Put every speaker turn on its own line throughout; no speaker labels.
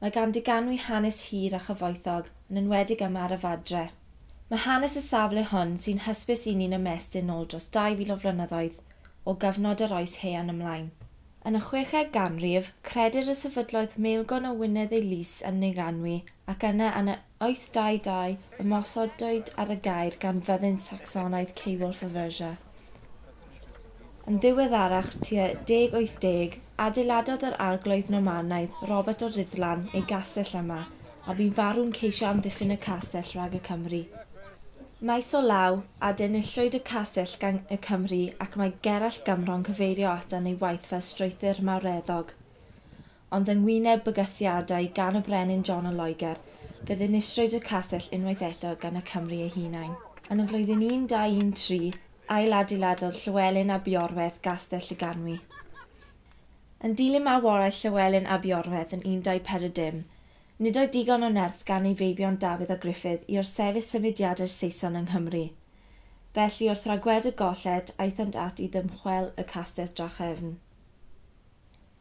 Mae gan Deganwy hanes hir a chyfoethog, yn enwedig yma ar y fadre. Mae hanes y safle hwn sy'n hysbys i ni'n ymestyn nôl dros 2,000 o flynyddoedd, o gyfnod yr oes haearn ymlaen. Yn y chweched ganrif, credir y sefydlodd Maelgwn o Wynedd ei lys yn Neganwy ac yna yn y 822 ymosodwyd ar y gaer gan fyddin Sacsonaidd Ceolwulf o Mersia. Yn ddiweddarach, tua 1080, adeiladodd yr arglwydd Normanaidd Robert o Ruddlan ei gastell yma, a bu'n farw'n ceisio amddiffyn y castell rhag y Cymry. Maes o law, adenillwyd y castell gan y Cymry ac mae Gerallt Gymro'n cyfeirio ato yn ei waith fel strwythur mawreddog. Ond yng ngwyneb bygythiadau gan y brenin John o Loegr, fe ddinistrwyd y castell unwaith eto gan y Cymry eu hunain. Yn y flwyddyn 1213, ailadeiladodd Llywelyn ab Iorwerth gastell Deganwy. Yn dilyn marwolaeth Llywelyn ab Iorwerth yn 1240, nid oedd digon o nerth gan ei feibion Dafydd a Gruffydd i orsefyll symudiadau'r Saeson yng Nghymru. Felly wrth ragweld y golled, aethant at i ddymchwel y castell drachefn.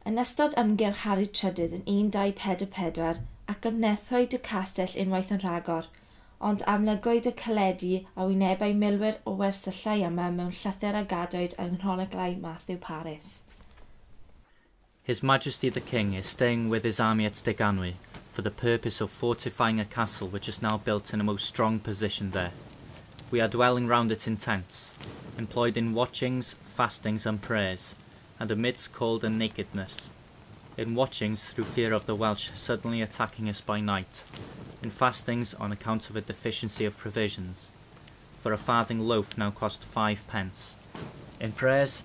Yn ystod ymgyrch Harri Trydydd yn 1244, ac ymnerthwyd y castell unwaith yn rhagor, ond amlygwyd y caledi a wynebai milwyr o wersyllau yma mewn llythyr a gadwyd yng nghroniclau Matthew Paris.
His Majesty the King is staying with his army at Deganwy for the purpose of fortifying a castle which is now built in a most strong position there. We are dwelling round it in tents, employed in watchings, fastings and prayers, and amidst cold and nakedness. In watchings through fear of the Welsh suddenly attacking us by night, in fastings on account of a deficiency of provisions, for a farthing loaf now cost 5 pence. In prayers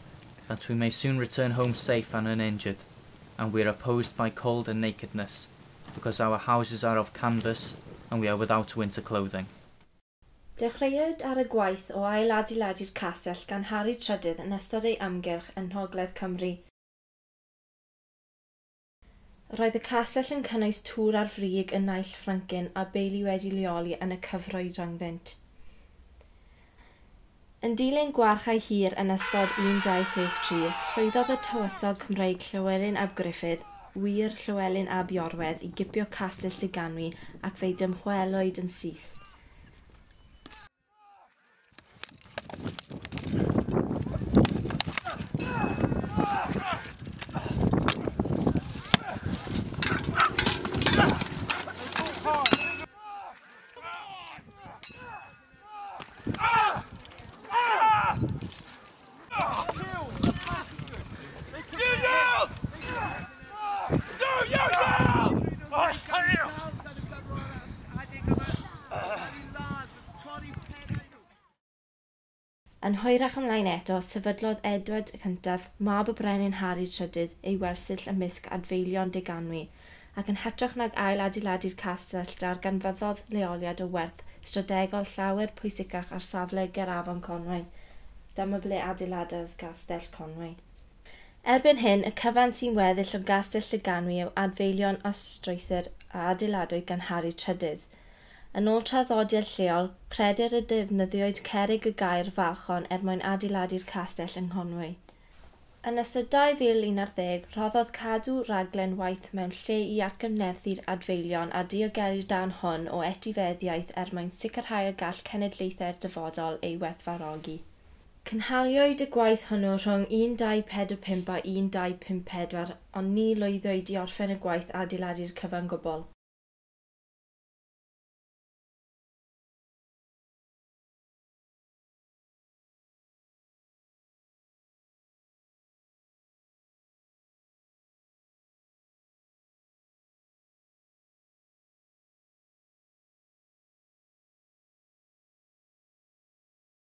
that we may soon return home safe and uninjured, and we are opposed by cold and nakedness, because our houses are of canvas and we are without winter clothing.
Dechreuwyd ar y gwaith o ailadeiladu'r castell gan Harri Trydydd yn ystod ei ymgyrch yn Ngogledd Cymru. Roedd y castell yn cynnwys tŵr ar frig y naill ffrancyn a beili wedi leoli yn y cyfrwy rhyngddynt. Yn dilyn gwarchau hir yn ystod 1263, llwyddodd y tywysog Cymreig Llywelyn ap Gruffydd, ŵyr Llywelyn ab Iorwerth i gipio castell Deganwy ac fe'i dymchwelwyd yn syth. Yn hwyrach ymlaen eto, sefydlodd Edward Cyntaf, mab y brenin Harri Trydydd, ei wersyll ymysg adfeilion Deganwy, ac yn hytrach nag ail-adeiladu'r castell darganfyddodd leoliad o werth strategol llawer pwysicach ar safle ger afon Conwy. Dyma ble adeiladodd Gastell Conwy. Erbyn hyn, y cyfan sy'n weddill o Gastell Deganwy yw adfeilion a strwythur a adeiladwyd gan Harri Trydydd. Yn ôl traddodiad lleol, credir y defnyddiwyd cerrig y gaer Falchon er mwyn adeiladu'r castell yng Nghonwy. Yn ystod 2011, rhoddodd Cadw raglen waith mewn lle i atgyfnerthu'r adfeilion a diogelu'r darn hwn o etifeddiaeth er mwyn sicrhau y gall cenedlaethau'r dyfodol ei werthfawrogi. Cynhaliwyd y gwaith hwnnw rhwng 1245 a 1254, ond ni lwyddwyd i orffen y gwaith adeiladu'r cyfan gwbl.